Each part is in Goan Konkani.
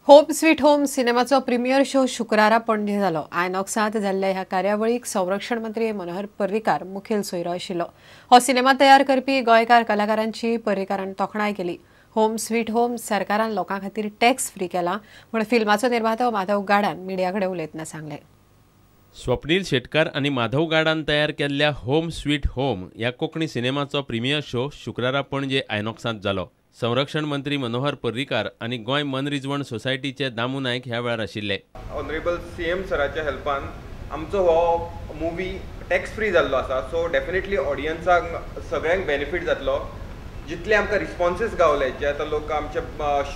होम स्वीट होम सिनेमाचो प्रीमियर शो शुक्रारा पणजे जालो. आयनॉक्सांत जाल्ल्या ह्या कार्यावळीक संरक्षण मंत्री मनोहर पर्रीकार मुखेल सोयरो आशिल्लो. हो सिनेमा तयार करपी गोंयकार कलाकारांची पर्रीकारान तोखणाय केली. होम स्वीट होम सरकारान लोकां खातीर टॅक्स फ्री केला म्हूण फिल्माचो निर्मातो माधव गाडान मिडिया कडेन उलयतना सांगलें. स्वप्नील शेटकार आनी माधव गाडान तयार केल्ल्या होम स्वीट होम ह्या कोंकणी सिनेमाचो प्रीमियर शो शुक्रारा पणजे आयनॉक्सांत जालो. संरक्षण मंत्री मनोहर पर्रीकार आनी गोंय मनरिजवण सोसायटीचे दामू नायक ह्या वेळार आशिल्ले. ऑनरेबल सीएम सराच्या हेल्पान आमचो हो मुवी टॅक्स फ्री जाल्लो आसा. सो डेफिनेटली ऑडियन्साक सगळ्यांक बेनिफीट जातलो. जितले आमकां रिस्पॉन्सीस गावले, जे आतां लोक आमचे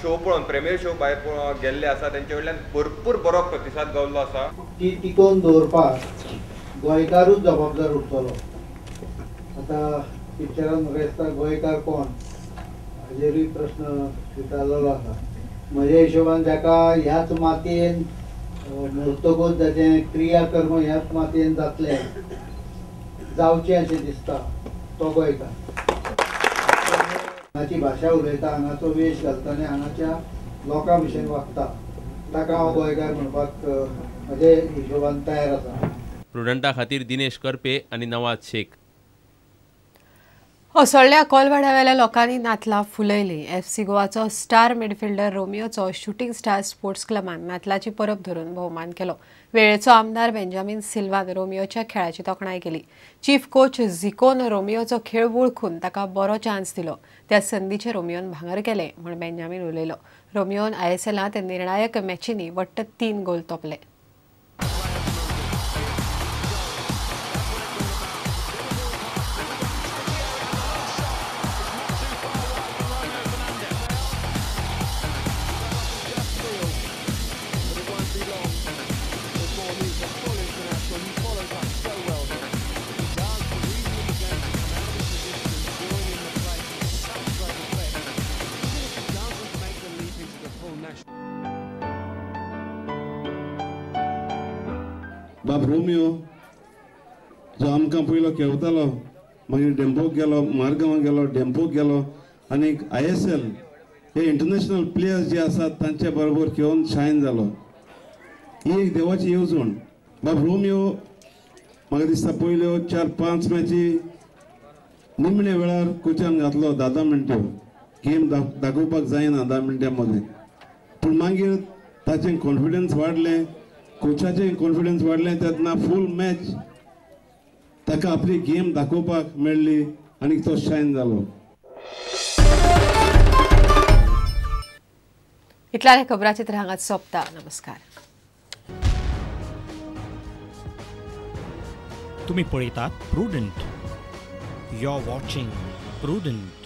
शो पळोवन प्रीमियर शो भायर पळोवन गेल्ले आसा, तेंचे कडल्यान भरपूर बरो प्रतिसाद गावल्लो आसा. ती टिकोवन दवरपाक गोंयकारूच जबाबदार उरतलो. आतां पिक्चरान म्हाका दिसता गोंयकार कोण हाजेरूय प्रश्न विचारलेलो आसा. म्हज्या हिशोबान जाका ह्याच मातयेन मरतकूच जाचें क्रियाकर्म ह्याच मातयेन जातलें जावचें अशें दिसता तो गोंयकार. हांगाची भाशा उलयता, हांगाचो वेश घालता आनी हांगाच्या लोकां भशेन वागता, ताका हांव गोंयकार म्हणपाक म्हजे हिशोबान तयार आसा. प्रुडंटा खातीर दिनेश करपे आनी नवाज शेख. असोळ्या कोलवाड्यावेल्या लोकांनी नातलां फुलयली. एफसी गोवाचो स्टार मिडफिल्डर रोमियोचो शूटिंग स्टार स्पोर्ट्स क्लबान नातलाची परब धरून भोवमान केलो. वेळेचो आमदार बेंजामीन सिल्वान रोमियोच्या खेळाची तोखणाय केली. चीफ कोच झिकोन रोमियोचो खेळ वळखून ताका बरो चान्स दिलो. त्या संदीचे रोमियोन भांगर केले म्हूण बेंजामीन उलयलो. रोमियोन आयएसएलांत निर्णायक मॅचींनी वट्ट 3 गोल तोपले. बाब रोमियो जो आमकां पयलो खेळतालो, मागीर डेम्पोक गेलो, मारगांवां गेलो, डेम्पोक गेलो आनी ISL हे इंटरनॅशनल प्लेयर्स जे आसात तांचे बरोबर खेळून शायन जालो. ही एक देवाची येवजण. बाब रोमियो म्हाका दिसता पयल्यो 4-5 मॅची निमण्या वेळार कोचान घातलो 10-10 मिनट्यो. गेम दाखोवपाक जायना 10 मिनटां मदें, पूण मागीर ताचें कॉन्फिडन्स वाडलें, कोचाचें कॉन्फिडन्स वाडलें. तेन्ना फूल मॅच ताका आपली गेम दाखोवपाक मेळ्ळी आनी तो शायन जालो. इतल्यान खबराचित्र हांगाच सोंपता. नमस्कार. तुम्ही पळयतात Prudent. You are watching Prudent.